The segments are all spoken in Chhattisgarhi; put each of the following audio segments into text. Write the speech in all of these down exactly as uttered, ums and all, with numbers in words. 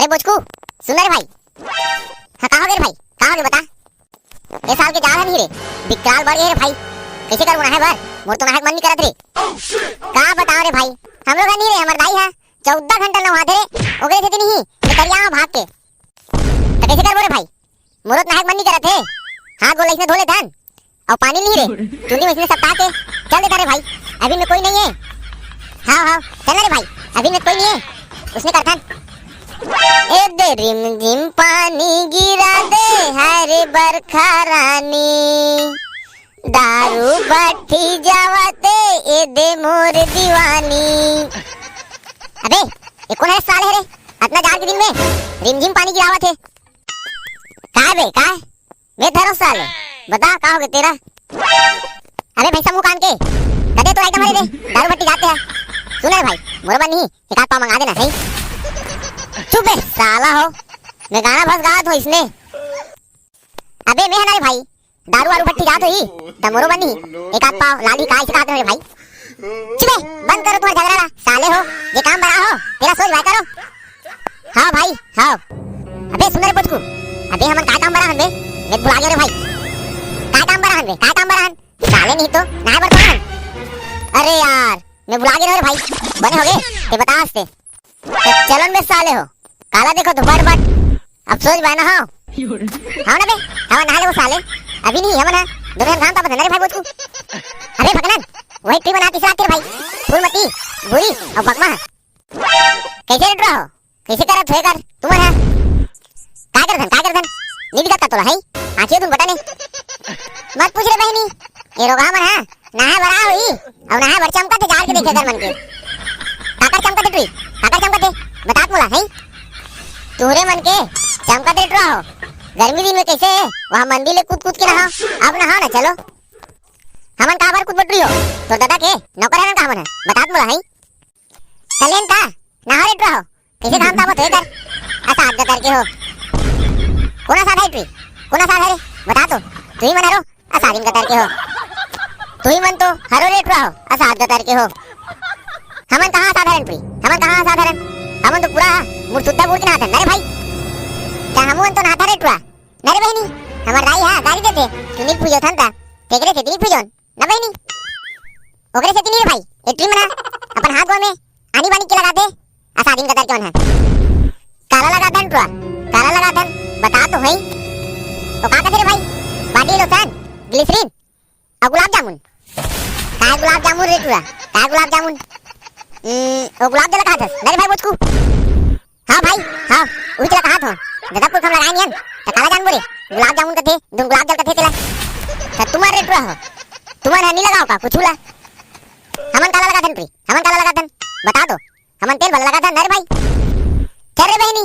अरे बोचकू, सुन ना रे भाई। हाँ, का हो गे रे भाई? का हो गे बता? ए साल के जाड़ ह नहीं रे, विकराल बढ़ गे रे भाई। कैसे करबो नहाए बर? मोर तो नहाए के मन नहीं करत रे। का बताओ रे भाई, हमरो घर नहीं रे, हमर दाई ह चौदह घंटा नहाथे रे, ओकरे सेती नहीं, मैं तरिया में भाग के। त कैसे करबो रे भाई? मोरो तो नहाए के मन नहीं करत हे। हाथ गोड़ इसने धो लेथन, अउ पानी नहीं रे, चुंदी में इसने सपटा के चल देता रे भाई। अभी में कोई नहीं है। हाँ, हाँ, चल ना रे भाई, अभी में कोई नहीं है, उसने करथन। ए दे रिम झिम पानी गिरा दे, हरे बरखा रानी, दारू बट्ठी जावते, ए दे मोर दीवानी। अबे, ये कौन है साले रे? अतना जाड़ के दिन में रिमझिम पानी गिरावत हे। काय बे, काय? मैं धरो साले, बता का हो गे तेरा? अबे भैंसा मुंह कान के, कदे तो आइटम हरे दे, दारू बट्ठी जाते हैं। सुन रे भाई, मोर बर नहीं, एक आध पाव मंगा देना, सही? चुप बे, साला हो, मैं गाना बस गात हो इसने। अबे मैं है ना रे भाई, दारू वारू बट्ठी जात होही, त मोरो बर नहीं, एक आध पाव लाली का इसे कहत रहे भाई। चुप बे, बंद करो तुम्हारा झगड़ा ला, साले हो, ये काम बड़ा हो, तेरा सोच भाई करो। हाँ भाई, हाँ। अबे सुन रे पुचकू, अबे हमन का काम बड़ा हन बे? मैं भुला गया रे भाई। का काम बड़ा हन बे? का काम बड़ा हन? साले नहीं तो, ना बड़ा हन। अरे यार, मैं भुला गया रे भाई। बने हो गए, ते बता हंसते। त चलन बे साले हो, काला देखो तो बड़ बड़, अब सोच बना हो। हाँ ना बे, हवा नहा ले वो साले, अभी नहीं हवा ना, दोनों घाम तापत है ना रे भाई बोचकू। अबे भगनन, वही ट्री बना तीसरा तेरे भाई, फूलमती, भूरी और बकमा। कैसे लट रहा हो, कैसे करत होए कर, तुम है? काय करथन, काय करथन? नहीं दिखता तोला है? आंखें तुम बटा नहीं। मत पूछ रे बहनी, ये रोगा मन है, नहाए बर आ होई, अउ नहाए बर चमकत हे जाड़ के देखे कर मन के। काकर चमकत हे टुई? काकर चमकत हे? बतात मोला, हैं? तुहरे मन के चमकत हे टुरा हो। गर्मी दिन में कैसे वहाँ मंदिर ले कूद कूद के नहाओ, अब नहाओ ना, चलो। हमन काबर कूद बटुरी हो? तोर दादा के नौकर है ना का हमन है? बतात मोला, हैं? चलेन का? नहाओ रे टुरा हो। कैसे घाम तापत होए कर? असाध गतर के हो। कोना साध है टुई? कोना साध है रे? बता तो। तुही मन हरो असाधिन गतर के हो। तुही मन तो हरो रे टुरा हो, असाध गतर के हो। हमन कहाँ असाधारण टुई? हमन कहाँ असाधारण? हमन तो पूरा मुड़ सुद्धा बूड़ के नहाथन। अरे भाई, क्या हमन तो नहाथा रे टुरा? ना रे बहिनी, हमर दाई हा गारी देथे, तू नी पूजो थन ता, तेकरे से नी पूजोन। ना बहिनी, ओकरे सेती नहीं रे भाई, ए ट्री मना अपन हाथ गोड़ में आनी बानी के लगाथे, असाधिन गतर के मन है। काला लगाथन टुरा, काला लगाथन, बता तो हई। तो का कथे रे भाई, body lotion, glycerin, और गुलाब जामुन। काय गुलाब जामुन रे टुरा, काय गुलाब जामुन? हम्म, वो गुलाब जला खाथस, ना रे भाई बोचकू। हाँ भाई, हाँ, उही तेला कहात हो। जगतपुर खम लगाए नियन, त काला जानबो रे। गुलाब जामुन कथे, तुम गुलाब जल कथे तेला। त तुमन रे टुरा हो, तुमन ह नी लगाओ का कुछु ला? हमन काला लगाथन प्री, हमन काला लगाथन, बता दो। हमन तेल भला लगाथन ना रे भाई। चल रे बहिनी,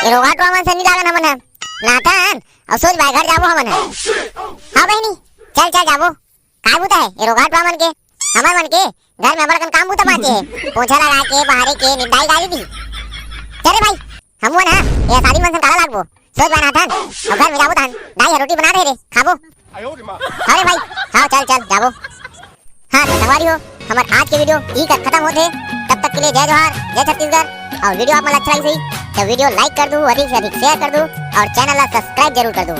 ये रोगा टुरा मन से नी लागन हमन ह। नाथन, अउ सोच भाई घर जाबो हमन ह। हाँ बहिनी, चल चल जाबो। काय बुता है ये रोगा टुरा मन के? हमर मन के घर में बड़कन काम बुता बाँचे हे। पोछा लगा के, बहारे के, निंदाई गाड़ी दी। चल रे भाई, हमू मन ह ये असाधिन मन सन काला लागबो? सोच बना थन, अब घर में जाबो तहन, दाई ह रोटी बना रहे रे, खाबो। अरे भाई, हाँ चल चल जाबो। हाँ तो संगवारी हो, हमर आज के video ई कर खत्म होथे। तब तक के लिए जय जोहार, जय छत्तीसगढ़। और video आप मन अच्छा लगिस होही तो video like कर दू, अधिक से अधिक share कर दू और channel ला subscribe जरूर कर दू।